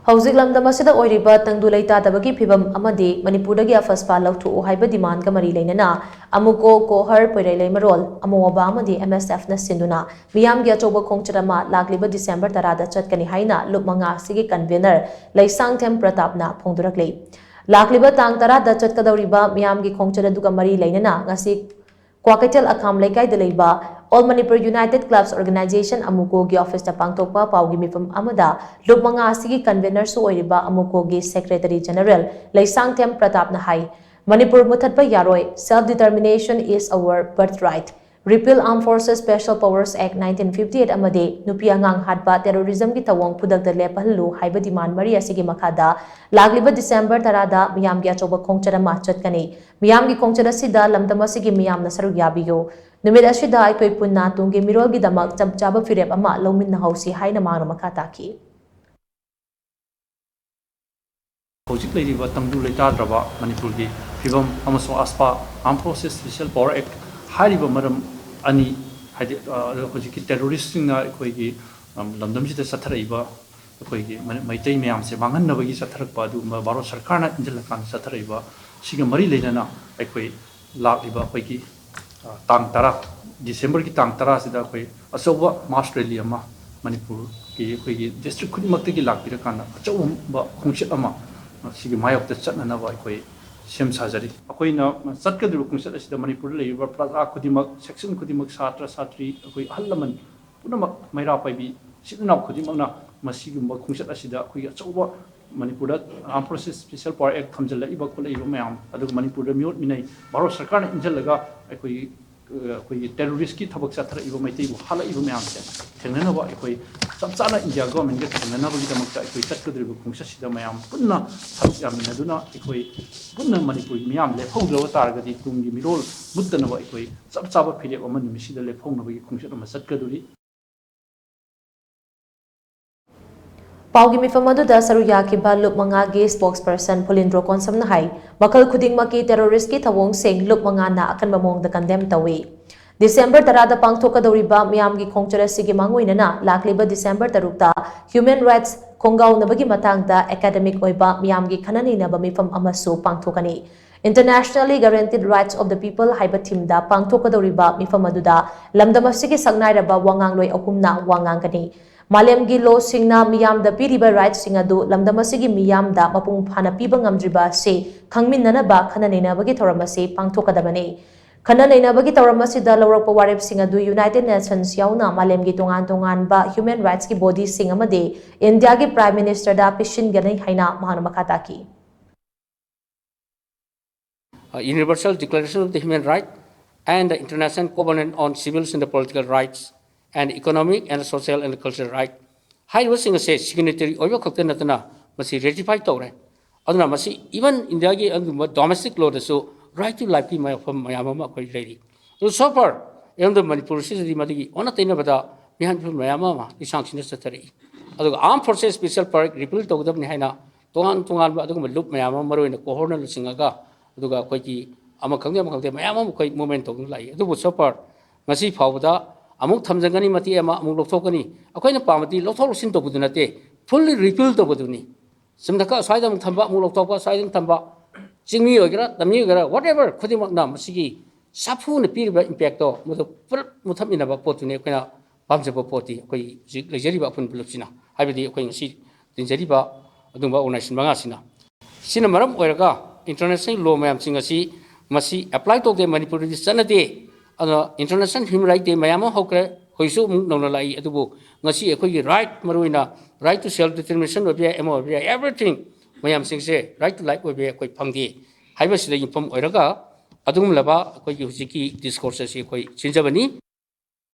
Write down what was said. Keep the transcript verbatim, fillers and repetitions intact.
ꯍꯧꯖꯤꯛ ꯂꯝꯗꯝ ꯑꯁꯤꯗ ꯑꯣꯏꯔꯤꯕ ꯇꯪꯗꯨ ꯂꯩꯇꯥꯗꯕꯒꯤ ꯐꯤꯕꯝ ꯑꯃꯗꯤ ꯃꯅꯤꯄꯨꯔꯗꯒꯤ ꯑꯐꯁꯄꯥ ꯂꯧꯊꯣꯛꯎ ꯍꯥꯏꯕ ꯗꯤꯃꯥꯟꯒ ꯃꯔꯤ ꯂꯩꯅꯅ ꯑꯃꯨꯀꯣ, ꯀꯣꯍꯔ, ꯄꯣꯏꯔꯩ ꯂꯩꯃꯔꯣꯜ, ꯑꯃꯣ ꯑꯕꯥ ꯑꯃꯗꯤ M S Fꯅ ꯁꯤꯟꯗꯨꯅ ꯃꯤꯌꯥꯝꯒꯤ ꯑꯆꯧꯕ ꯈꯣꯡꯆꯠ ꯑꯃ ꯂꯥꯛꯂꯤꯕ ꯗꯤꯁꯦꯝꯕꯔ ꯇꯔꯥꯗ ꯆꯠꯀꯅꯤ ꯍꯥꯏꯅ ꯂꯨꯞ ꯃꯉꯥ ꯑꯁꯤꯒꯤ ꯀꯟꯚꯦꯅꯔ ꯂꯩꯁꯥꯡꯊꯦꯝ ꯄ꯭ꯔꯇꯥꯞꯅ ꯐꯣꯡꯗꯣꯔꯛꯂꯤ꯫ ꯂꯥꯛꯂꯤꯕ ꯇꯥꯡ ꯇꯔꯥꯗ ꯆꯠꯀꯗꯧꯔꯤꯕ ꯃꯤꯌꯥꯝꯒꯤ ꯈꯣꯡꯆꯠ ꯑꯗꯨꯒ ꯃꯔꯤ ꯂꯩꯅꯅ ꯉꯁꯤ ꯀ꯭ꯋꯥꯀꯩꯊꯦꯜ ꯑꯈꯥꯝ ꯂꯩꯀꯥꯏꯗ ꯂꯩꯕ All Manipur United Clubs Organization, ꯑꯃꯨꯀꯣꯒꯤ ꯑꯣꯐꯤꯁꯇ ꯄꯥꯡꯊꯣꯛꯄ ꯄꯥꯎꯒꯤ ꯃꯤꯐꯝ ꯑꯃꯗ ꯂꯨꯞ ꯃꯉꯥ ꯑꯁꯤꯒꯤ ꯀꯟꯚꯦꯅꯔꯁꯨ ꯑꯣꯏꯔꯤꯕ ꯑꯃꯨꯀꯣꯒꯤ ꯁꯦꯀ꯭ꯔꯦꯇꯔꯤ ꯖꯦꯅꯔꯦꯜ ꯂꯩꯁꯥꯡꯊꯦꯝ ꯄ꯭ꯔꯇꯥꯞꯅ ꯍꯥꯏ, "ꯃꯅꯤꯄꯨꯔ ꯃꯨꯊꯠꯄ ꯌꯥꯔꯣꯏ, self determination is our birthright, repeal Armed Forces Special Powers Act nineteen fifty eight ꯑꯃꯗꯤ ꯅꯨꯄꯤ ꯑꯉꯥꯡ ꯍꯥꯠꯄ, ꯇꯦꯔꯣꯔꯤꯖꯝꯒꯤ ꯊꯧꯑꯣꯡ ꯈꯨꯗꯛꯇ ꯂꯦꯞꯍꯜꯂꯨ" ꯍꯥꯏꯕ ꯗꯤꯃꯥꯟ ꯃꯔꯤ ꯑꯁꯤꯒꯤ ꯃꯈꯥꯗ ꯂꯥꯛꯂꯤꯕ ꯗꯤꯁꯦꯝꯕꯔ ꯇꯔꯥꯗ ꯃꯤꯌꯥꯝꯒꯤ ꯑꯆꯧꯕ ꯈꯣꯡꯆꯠ ꯑꯃ ꯆꯠꯀꯅꯤ꯫ ꯃꯤꯌꯥꯝꯒꯤ ꯈꯣꯡꯆꯠ ꯑꯁꯤꯗ ꯂꯝꯗꯝ ꯑꯁꯤꯒꯤ ꯃꯤꯌꯥꯝꯅ ꯁꯔꯨꯛ ꯌꯥꯕꯤꯌꯨ꯫ ꯅꯨꯃꯤꯠ ꯑꯁꯤꯗ ꯑꯩꯈꯣꯏ ꯄꯨꯟꯅ ꯇꯨꯡꯒꯤ ꯃꯤꯔꯣꯜꯒꯤꯗꯃꯛ ꯆꯞ ꯆꯥꯕ ꯐꯤꯔꯦꯞ ꯑꯃ ꯂꯧꯃꯤꯟꯅꯍꯧꯁꯤ ꯍꯥꯏꯅ ꯃꯍꯥꯛꯅ ꯃꯈꯥ ꯇꯥꯈꯤ꯫ ꯍꯧꯖꯤꯛ ꯂꯩꯔꯤꯕ ꯇꯪꯗꯨ ꯂꯩꯇꯥꯗ꯭ꯔꯕ ꯃꯅꯤꯄꯨꯔꯒꯤ ꯐꯤꯕꯝ ꯑꯃꯁꯨꯡ ꯑꯁꯄꯥ, Armed Forces Special Power Act ꯍꯥꯏꯔꯤꯕ ꯃꯔꯝ ꯑꯅꯤ, ꯍꯥꯏꯗꯤ, ꯑ, ꯍꯧꯖꯤꯛꯀꯤ ꯇꯦꯔꯣꯔꯤꯁꯁꯤꯡꯅ ꯑꯩꯈꯣꯏꯒꯤ, ꯑꯝ, ꯂꯝꯗꯝꯁꯤꯗ ꯆꯠꯊꯔꯛꯏꯕ ꯑꯩꯈꯣꯏꯒꯤ ꯃ-, ꯃꯩꯇꯩ ꯃꯌꯥꯝꯁꯦ ꯃꯥꯡꯍꯟꯅꯕꯒꯤ ꯆꯠꯊꯔꯛꯄ ꯑꯗꯨꯒꯨꯝꯕ ꯚꯥꯔꯠ ꯁꯔꯀꯥꯔꯅ ꯏꯟꯖꯜꯂꯀꯥꯟꯗ ꯆꯠꯊꯔꯛꯏꯕ ꯁꯤꯒ ꯃꯔꯤ ꯂꯩꯅꯅ ꯑꯩꯈꯣꯏ ꯂꯥꯛꯂꯤꯕ ꯑꯩꯈꯣꯏꯒꯤ, ꯑ, ꯇꯥꯡ ꯇꯔꯥ, ꯗꯤꯁꯦꯝꯕꯔꯒꯤ ꯇꯥꯡ ꯇꯔꯥꯁꯤꯗ ꯑꯩꯈꯣꯏ ꯑꯆꯧꯕ mass rally ꯑꯃ ꯃꯅꯤꯄꯨꯔꯒꯤ ꯑꯩꯈꯣꯏꯒꯤ district ꯈꯨꯗꯤꯡꯃꯛꯇꯒꯤ ꯂꯥꯛꯄꯤꯔꯀꯥꯟꯗ ꯑꯆꯧꯕ ꯈꯣꯡꯆꯠ ꯑꯃ ꯁꯤꯒꯤ ꯃꯥꯌꯣꯛꯇ ꯆꯠꯅꯅꯕ ꯑꯩꯈꯣꯏ ꯁꯦꯝ ꯁꯥꯖꯔꯤ꯫ ꯑꯩꯈꯣꯏꯅ ꯆꯠꯀꯗꯧꯔꯤꯕ ꯈꯣꯡꯆꯠ ꯑꯁꯤꯗ ꯃꯅꯤꯄꯨꯔꯗ ꯂꯩꯔꯤꯕ ꯄ꯭ꯔꯖꯥ ꯈꯨꯗꯤꯡꯃꯛ, section ꯈꯨꯗꯤꯡꯃꯛ, ꯁꯥꯇ꯭ꯔ, ꯁꯥꯇ꯭ꯔꯤ, ꯑꯩꯈꯣꯏ ꯑꯍꯜ ꯂꯃꯟ ꯄꯨꯝꯅꯃꯛ, ꯃꯩꯔꯥ ꯄꯥꯏꯕꯤ ꯏꯆꯤꯜ ꯏꯅꯥꯎ ꯈꯨꯗꯤꯡꯃꯛꯅ ꯃꯁꯤꯒꯨꯝꯕ ꯈꯣꯡꯆꯠ ꯑꯁꯤꯗ ꯑꯩꯈꯣꯏꯒꯤ ꯑꯆꯧꯕ ꯃꯅꯤꯄꯨꯔꯗ Armed Forces Special Power Act ꯊꯝꯖꯤꯜꯂꯛꯏꯕ ꯈꯣꯠꯂꯛꯏꯕ ꯃꯌꯥꯝ, ꯑꯗꯨꯒ ꯃꯅꯤꯄꯨꯔꯗ ꯃꯤꯑꯣꯠ ꯃꯤꯅꯩ ꯚꯥꯔꯠ ꯁꯔꯀꯥꯔꯅ ꯏꯟꯖꯜꯂꯒ ꯑꯩꯈꯣꯏꯒꯤ, ꯑ, ꯑꯩꯈꯣꯏꯒꯤ terrorist ꯀꯤ ꯊꯕꯛ ꯆꯠꯊꯔꯛꯏꯕ ꯃꯩꯇꯩꯕꯨ ꯍꯥꯠꯂꯛꯏꯕ ꯃꯌꯥꯝꯁꯦ ꯊꯦꯡꯅꯅꯕ, ꯑꯩꯈꯣꯏ ꯆꯞ ꯆꯥꯅ India government ꯀ ꯊꯦꯡꯅꯅꯕꯒꯤꯗꯃꯛꯇ ꯑꯩꯈꯣꯏ ꯆꯠꯀꯗꯧꯔꯤꯕ ꯈꯣꯡꯆꯠꯁꯤꯗ ꯃꯌꯥꯝ ꯄꯨꯟꯅ ꯁꯔꯨꯛ ꯌꯥꯃꯤꯟꯅꯗꯨꯅ ꯑꯩꯈꯣꯏ ꯄꯨꯟꯅ ꯃꯅꯤꯄꯨꯔꯒꯤ ꯃꯤꯌꯥꯝ ꯂꯦꯞꯍꯧꯗ꯭ꯔꯕ ꯇꯥꯔꯒꯗꯤ ꯇꯨꯡꯒꯤ ꯃꯤꯔꯣꯜ ꯃꯨꯠꯇꯅꯕ ꯑꯩꯈꯣꯏ ꯆꯞ ꯆꯥꯕ ꯐꯤꯔꯦꯞ ꯑꯃ ꯅꯨꯃꯤꯠꯁꯤꯗ ꯂꯦꯞꯍꯧꯅꯕꯒꯤ ꯈꯣꯡꯆꯠ ꯑꯃ ꯆꯠꯀꯗꯧꯔꯤ꯫ ꯄꯥꯎꯒꯤ ꯃꯤꯐꯝ ꯑꯗꯨꯗ ꯁꯔꯨꯛ ꯌꯥꯈꯤꯕ ꯂꯨꯞ ꯃꯉꯥꯒꯤ spokesperson ꯐꯨꯂꯤꯟꯗ꯭ꯔꯣ ꯀꯣꯟꯁꯝꯅ ꯍꯥꯏ, ꯃꯈꯜ ꯈꯨꯗꯤꯡꯃꯛꯀꯤ terrorist ꯀꯤ ꯊꯧꯑꯣꯡꯁꯤꯡ ꯂꯨꯞ ꯃꯉꯥꯅ ꯑꯀꯟꯕ ꯃꯑꯣꯡꯗ condemn ꯇꯧꯏ꯫ ꯗꯤꯁꯦꯝꯕꯔ ꯇꯔꯥꯗ ꯄꯥꯡꯊꯣꯛꯀꯗꯧꯔꯤꯕ ꯃꯤꯌꯥꯝꯒꯤ ꯈꯣꯡꯆꯠ ꯑꯁꯤꯒꯤ ꯃꯥꯡꯑꯣꯏꯅꯅ ꯂꯥꯛꯂꯤꯕ ꯗꯤꯁꯦꯝꯕꯔ ꯇꯔꯨꯛꯇ Human Rights ꯈꯣꯡꯒꯥꯎꯅꯕꯒꯤ ꯃꯇꯥꯡꯗ academic ꯑꯣꯏꯕ ꯃꯤꯌꯥꯝꯒꯤ ꯈꯟꯅ ꯅꯩꯅꯕ ꯃꯤꯐꯝ ꯑꯃꯁꯨ ꯄꯥꯡꯊꯣꯛꯀꯅꯤ꯫ Internationally Guaranteed Rights of the People ꯍꯥꯏꯕ theme ꯗ ꯄꯥꯡꯊꯣꯛꯀꯗꯧꯔꯤꯕ ꯃꯤꯐꯝ ꯑꯗꯨꯗ ꯂꯝꯗꯝ ꯑꯁꯤꯒꯤ ꯁꯛꯅꯥꯏꯔꯕ ꯋꯥꯉꯥꯡꯂꯣꯏ ꯑꯍꯨꯝꯅ ꯋꯥ ꯉꯥꯡꯒꯅꯤ꯫ ꯃꯥꯂꯦꯝꯒꯤ ꯂꯣꯁꯤꯡꯅ ꯃꯤꯌꯥꯝꯗ ꯄꯤꯔꯤꯕ rightꯁꯤꯡ ꯑꯗꯨ ꯂꯝꯗꯝ ꯑꯁꯤꯒꯤ ꯃꯤꯌꯥꯝꯗ ꯃꯄꯨꯡ ꯐꯥꯅ ꯄꯤꯕ ꯉꯝꯗ꯭ꯔꯤꯕ ꯑꯁꯤ ꯈꯪꯃꯤꯟꯅꯅꯕ ꯈꯟꯅ ꯅꯩꯅꯕꯒꯤ ꯊꯧꯔꯝ ꯑꯁꯤ ꯄꯥꯡꯊꯣꯛꯀꯗꯕꯅꯤ꯫ ꯈꯟꯅ ꯅꯩꯅꯕꯒꯤ ꯊꯧꯔꯝ ꯑꯁꯤꯗ ꯂꯧꯔꯛꯄ ꯋꯥꯔꯦꯞꯁꯤꯡ ꯑꯗꯨ United Nations ꯌꯥꯎꯅ ꯃꯥꯂꯦꯝꯒꯤ ꯇꯣꯉꯥꯟ ꯇꯣꯉꯥꯟꯕ human rightsꯀꯤ bodyꯁꯤꯡ ꯑꯃꯗꯤ ꯏꯟꯗꯤꯌꯥꯒꯤ Prime Ministerꯗ ꯄꯤꯁꯤꯟꯒꯅꯤ ꯍꯥꯏꯅ ꯃꯍꯥꯛꯅ ꯃꯈꯥ ꯇꯥꯈꯤ꯫ Uh, Universal Declaration of the Human Right and the International Covenant on Civil and Political Rights and Economic and Social and Cultural Right ꯍꯥꯏꯔꯤꯕꯁꯤꯡ ꯑꯁꯦ signatory ꯑꯣꯏꯕ ꯈꯛꯇ ꯅꯠꯇꯅ ꯃꯁꯤ ratify ꯇꯧꯔꯦ꯫ ꯑꯗꯨꯅ ꯃꯁꯤ even ꯏꯟꯗꯤꯌꯥꯒꯤ ꯑꯗꯨꯒꯨꯝꯕ domestic lawꯗꯁꯨ right to lifeꯀꯤ ꯃꯐꯝ ꯃꯌꯥꯝ ꯑꯃ ꯑꯩꯈꯣꯏ ꯂꯩꯔꯤ꯫ ꯑꯗꯨ so far ꯑꯩꯉꯣꯟꯗ ꯃꯅꯤꯄꯨꯔꯁꯤꯗꯗꯤ ꯃꯗꯨꯒꯤ ꯑꯣꯟꯅ ꯇꯩꯅꯕꯗ ꯃꯤꯍꯥꯠ ꯃꯤꯄꯨꯟ ꯃꯌꯥꯝ ꯑꯃ ꯂꯤꯁꯥꯡꯁꯤꯟꯅ ꯆꯠꯊꯔꯛꯏ꯫ ꯑꯗꯨꯒ Armed Forces Special Parade repeal ꯇꯧꯒꯗꯕꯅꯤ ꯍꯥꯏꯅ ꯇꯣꯉꯥꯟ ꯇꯣꯉꯥꯟꯕ ꯑꯗꯨꯒꯨꯝꯕ ꯂꯨꯞ ꯃꯌꯥꯝ ꯑꯃ ꯃꯔꯨ ꯑꯣꯏꯅ ꯀꯣꯍꯣꯔꯅ ꯂꯨꯆꯤꯡꯉꯒ ꯑꯗꯨꯒ ꯑꯩꯈꯣꯏꯒꯤ ꯑꯃ ꯈꯪꯗꯦ ꯑꯃ ꯈꯪꯗꯦ ꯃꯌꯥꯝ ꯑꯃ ꯑꯩꯈꯣꯏ movement ꯇꯧꯗꯨꯅ ꯂꯥꯛꯏ꯫ ꯑꯗꯨꯕꯨ so far ꯉꯁꯤ ꯐꯥꯎꯕꯗ ꯑꯃꯨꯛ ꯊꯝꯖꯟꯒꯅꯤ ꯃꯇꯦꯛ ꯑꯃ ꯑꯃꯨꯛ ꯂꯧꯊꯣꯛꯀꯅꯤ꯫ ꯑꯩꯈꯣꯏꯅ ꯄꯥꯝꯕꯗꯤ ꯂꯧꯊꯣꯛ ꯂꯧꯁꯤꯟ ꯇꯧꯕꯗꯨ ꯅꯠꯇꯦ, fully repeal ꯇꯧꯕꯗꯨꯅꯤ꯫ ꯁꯝꯅ ꯈꯔ ꯁ꯭ꯋꯥꯏꯗ ꯑꯃꯨꯛ ꯊꯝꯕ ꯑꯃꯨꯛ ꯂꯧꯊꯣꯛꯄ, ꯁ꯭ꯋꯥꯏꯗ ꯑꯃꯨꯛ ꯊꯝꯕ, ꯆꯤꯡꯃꯤ ꯑꯣꯏꯒꯦꯔꯥ ꯇꯝꯃꯤ ꯑꯣꯏꯒꯦꯔꯥ whatever ꯈꯨꯗꯤꯡꯃꯛꯅ ꯃꯁꯤꯒꯤ ꯁꯥꯐꯨꯅ ꯄꯤꯔꯤꯕ impactꯇꯣ ꯃꯗꯨ ꯄꯨꯂꯞ ꯃꯨꯊꯠꯃꯤꯟꯅꯕ ꯄꯣꯠꯇꯨꯅꯤ ꯑꯩꯈꯣꯏꯅ ꯄꯥꯝꯖꯕ ꯄꯣꯠꯇꯤ ꯑꯩꯈꯣꯏ ꯍꯧꯖꯤꯛ ꯂꯩꯖꯔꯤꯕ ꯑꯄꯨꯟ ꯄꯨꯂꯞꯁꯤꯅ, ꯍꯥꯏꯕꯗꯤ ꯑꯩꯈꯣꯏ ꯉꯁꯤ ꯇꯤꯟꯖꯔꯤꯕ ꯑꯗꯨꯒꯨꯝꯕ organization ꯃꯉꯥꯁꯤꯅ꯫ ꯁꯤꯅ ꯃꯔꯝ ꯑꯣꯏꯔꯒ international law ꯃꯌꯥꯝꯁꯤꯡ ꯑꯁꯤ ꯃꯁꯤ apply ꯇꯧꯗꯦ, ꯃꯅꯤꯄꯨꯔꯗꯗꯤ ꯆꯠꯅꯗꯦ꯫ ꯑꯗꯨꯅ International Human Rights Day ꯃꯌꯥꯝ ꯑꯃ ꯍꯧꯈ꯭ꯔꯦ, ꯍꯧꯖꯤꯛꯁꯨ ꯑꯃꯨꯛ ꯅꯧꯅ ꯂꯥꯛꯏ꯫ ꯑꯗꯨꯕꯨ ꯉꯁꯤ ꯑꯩꯈꯣꯏꯒꯤ right, ꯃꯔꯨꯑꯣꯏꯅ right to self determination ꯑꯣꯏꯕ ꯌꯥꯏ, ꯑꯃ ꯑꯣꯏꯕ ꯌꯥꯏ, everything ꯃꯌꯥꯝꯁꯤꯡꯁꯦ right to life ꯑꯣꯏꯕ ꯌꯥꯏ, ꯑꯩꯈꯣꯏ ꯐꯪꯗꯦ ꯍꯥꯏꯕꯁꯤꯗ ꯌꯨꯝꯐꯝ ꯑꯣꯏꯔꯒ ꯑꯗꯨꯒꯨꯝꯂꯕ ꯑꯩꯈꯣꯏꯒꯤ ꯍꯧꯖꯤꯛꯀꯤ discourse ꯑꯁꯤ ꯑꯩꯈꯣꯏ ꯁꯤꯟꯖꯕꯅꯤ꯫